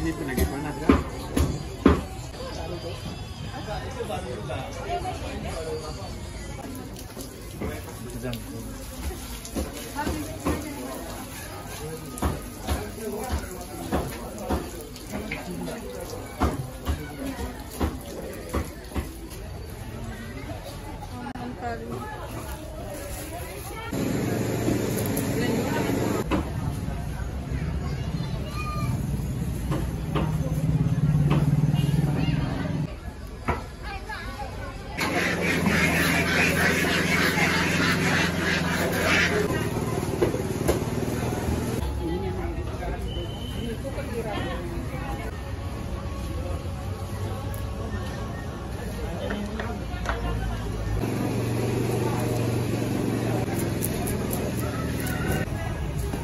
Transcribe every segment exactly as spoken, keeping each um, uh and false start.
Itu lagi panas kan?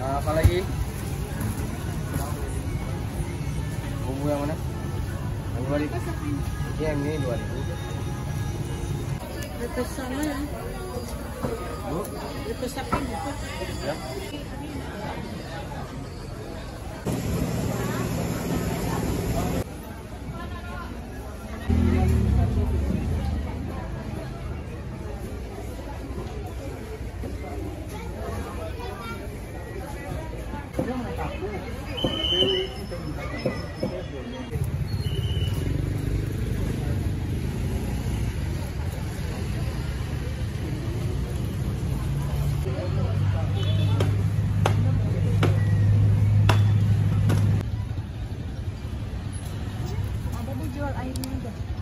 Ah, apa lagi? Bumbu yang mana? Yang dua ribu. Yang ini dua ribu. Lepas sama ya. Bu? Lepas sapi, Bu. Ya. Apa bu jual airnya aja?